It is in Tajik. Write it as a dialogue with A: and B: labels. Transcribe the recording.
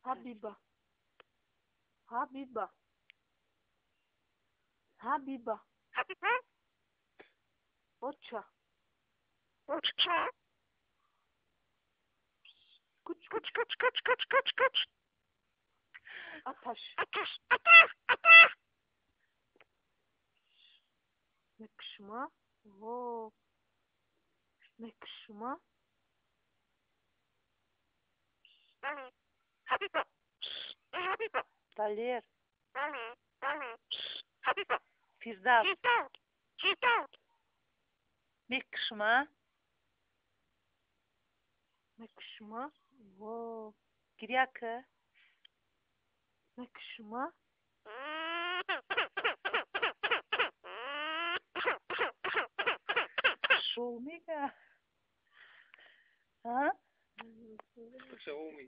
A: Ҳабиба, Ҳабиба, Ҳабиба. Оча. Куч, куч, куч, куч, куч, куч, куч. Аташ. Мекшма. Во. Мекшма.
B: Далер. Фирдавс. Мекшма.
A: Мекшма. Во.
B: Гиря ки.
A: Мекшма.
B: Шоу мега. А?
C: Xiaomi.